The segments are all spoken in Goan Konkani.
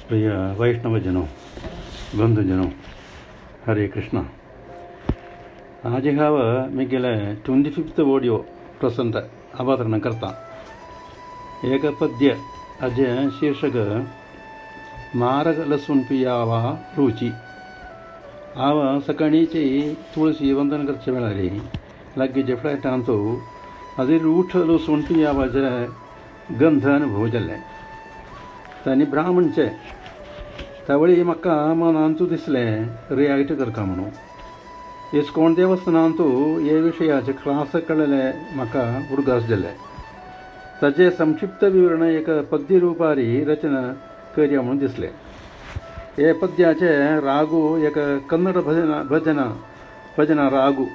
ಪ್ರಿಯ ವೈಷ್ಣವ ಜನ, ಬಂಧುಜನೋ, हरे कृष्ण। आज हांव म्हगेले 25th audio प्रसंग अवतरण करता। एक पद्य हाजें शीर्षक मारग लसूण पियावा रुची। हांव सकाळींची तुळशी वंदन करचे वेळार लागींच्या फ्लॅटांत आदी रूठ लसूण पियावाचे गंध अनुभव जाल्ले आनी ब्राह्मणचे त्यावेळी म्हाका मनांतू दिसलें रिॲक्ट करता म्हणून। इस्कोन देवस्थानांतू हे विशयाचे क्लास कळ्ळेले म्हाका उडगास जाले। ताजें संक्षिप्त विवरण एक पद्य रुपारी रचना करया म्हणून दिसलें। हे पद्याचे रागू एक कन्नड भजना भजना भजना रागू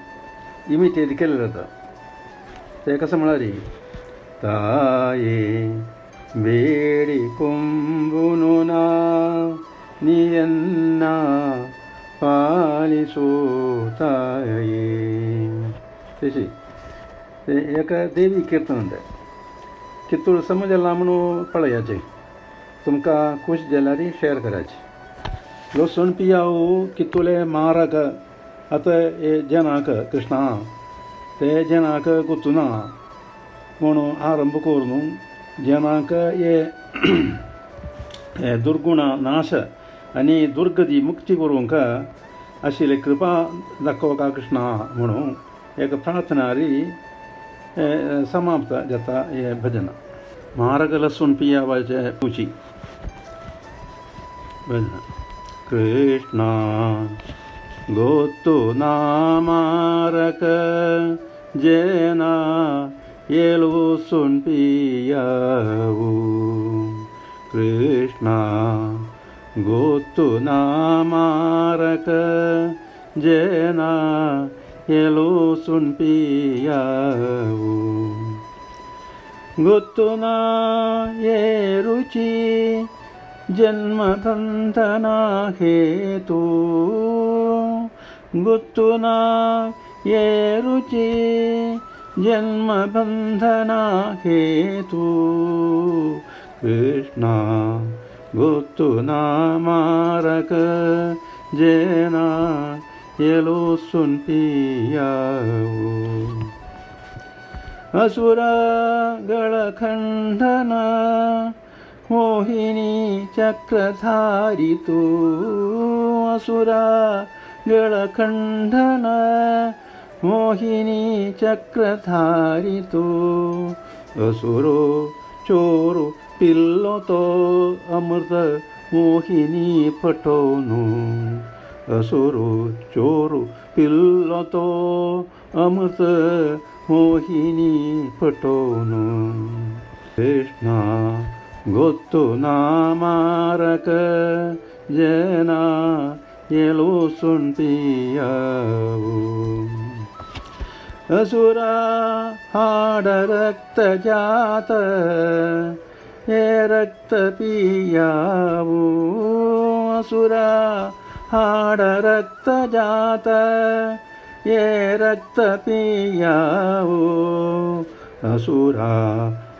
इमिटेट केल्लें जाता। तें कशें म्हळ्यार ताये ಬೇಡಿ ಕೊಂಬುನು ನಾ ನಿಯನ್ನ ಪಾಲಿಸೋ ತಾಯೇ। तशी तें एक देवी कीर्तन तें कितूळ समजला म्हणून पळयाचें, तुमकां खूश जाल्यार शेअर करायचें। लसूण पियाव कितुले मारक आतां हे जनाक कृष्णा ते जनाक गुतुना म्हणून आरंभ करून जनाक हे दुर्गुण नाश आनी दुर्गती मुक्ती करूंक आशिल्ले कृपा दाखोवका कृष्णा म्हणून एक प्रार्थनारी समाप्त जाता हें भजन। मारग लसूण पियावाचे पुची भजन। कृष्णा गोत्तु ना मारक जेना एलुसुन पियाವು। कृष्ण गोत्तु ना मारक जेना एलुसुन पियाವು। गोत्तु ना ये रुचि जन्म बंधन हेतु। गोत्तु ना ये रुचि जन्म बंधन हेतु। कृष्ण गोत्तु ना मारक जेना एलुसुन पियाವು। असुरಗಳ खंडन मोहिनी चक्रधारितु। असुरಗಳ खंडन मोहिनी चक्रधारितु। असुरो चोरु पिल्लो तो अमृत मोहिनी फटोनु। असुरो चोरु पिल्लो तो अमृत मोहिनी फटोनु। कृष्ण गोत्तु ना मारक जेना एलुसुन पियाವು। असुर हाड रक्त जात हे रक्त पियाವು। असुर हाड रक्त जात हे रक्त पियाವು। असुर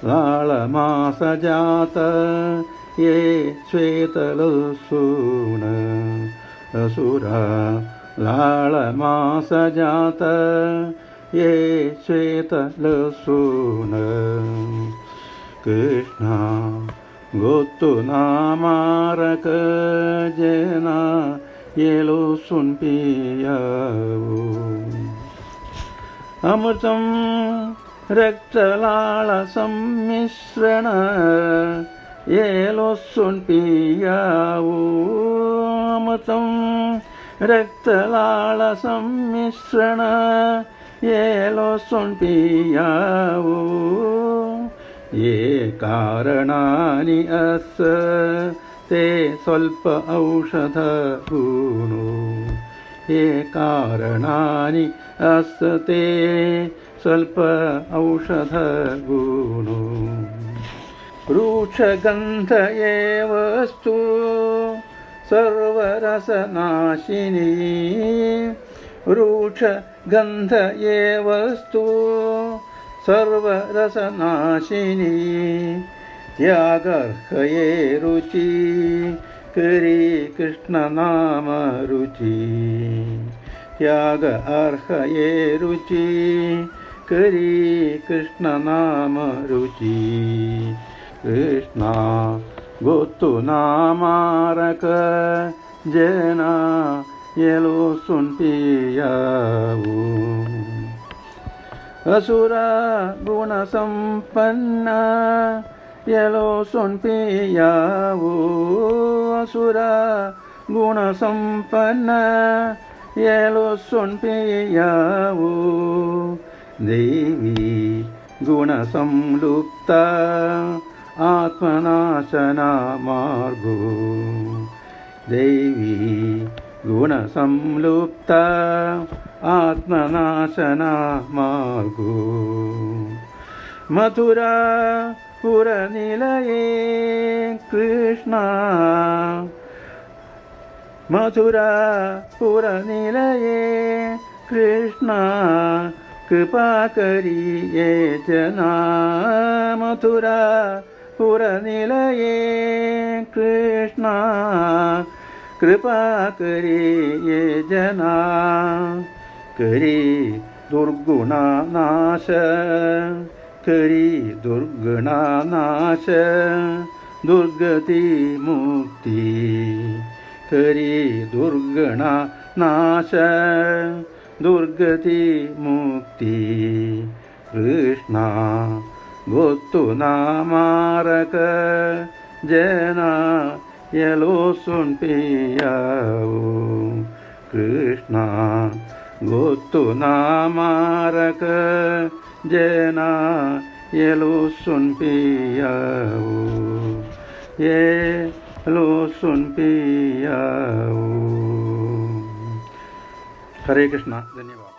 लाळ मास जात हे श्वेत लसूण। असुर लाळ मास जात ये श्वेत लसूण। कृष्ण गोत्तु ना मारक जेना एलुसुन पियाವು। अमृतं रक्तलाळ सम्मिश्रण एलुसुन पियाವು। अमृतं रक्तलाळ सम्मिश्रण एलुसुन पियाವು। ये कारणानि अस ते स्वल्प औषध गुणो। ये कारणानि अस ते स्वल्प औषध गुणो। रूक्षगंध एवस्तु सर्वरसनाशिनी। रूक्षगंध एवस्तु सर्वरसनाशिनी। त्यागर्हये रुचि करी कृष्ण नाम रुची त्याग अर्ह ये रुची करी कृष्ण नाम रुची कृष्णा गोतु नामारक जना येलो सुनपियाऊ असुरा गुण संपन्न येलो सुनपियाऊ असुरा गुण संपन्न येलो सुनपियाऊ देवी गुण संलुप्त आत्मनाशना मार्गो देवी गुण संलुप्त आत्मनाशना मार्गो मथुरा पुरनिलये कृष्णा मथुरा पुरनिलये कृष्णा कृपा करिये जना मथुरा पुरनिलये कृष्णा कृपा करिये जना करी दुर्गुणा नाश करी दुर्गुणा नाश दुर्गति मुक्ती करी दुर्गुणा नाश दुर्गति मुक्ती कृष्णा गोतु नामारक जना येलो सुनपियाऊ कृष्णा गोतु नामारक जना येलो सुनपियाऊ येलो सुनपियाऊ। हरे कृष्णा, धन्यवाद।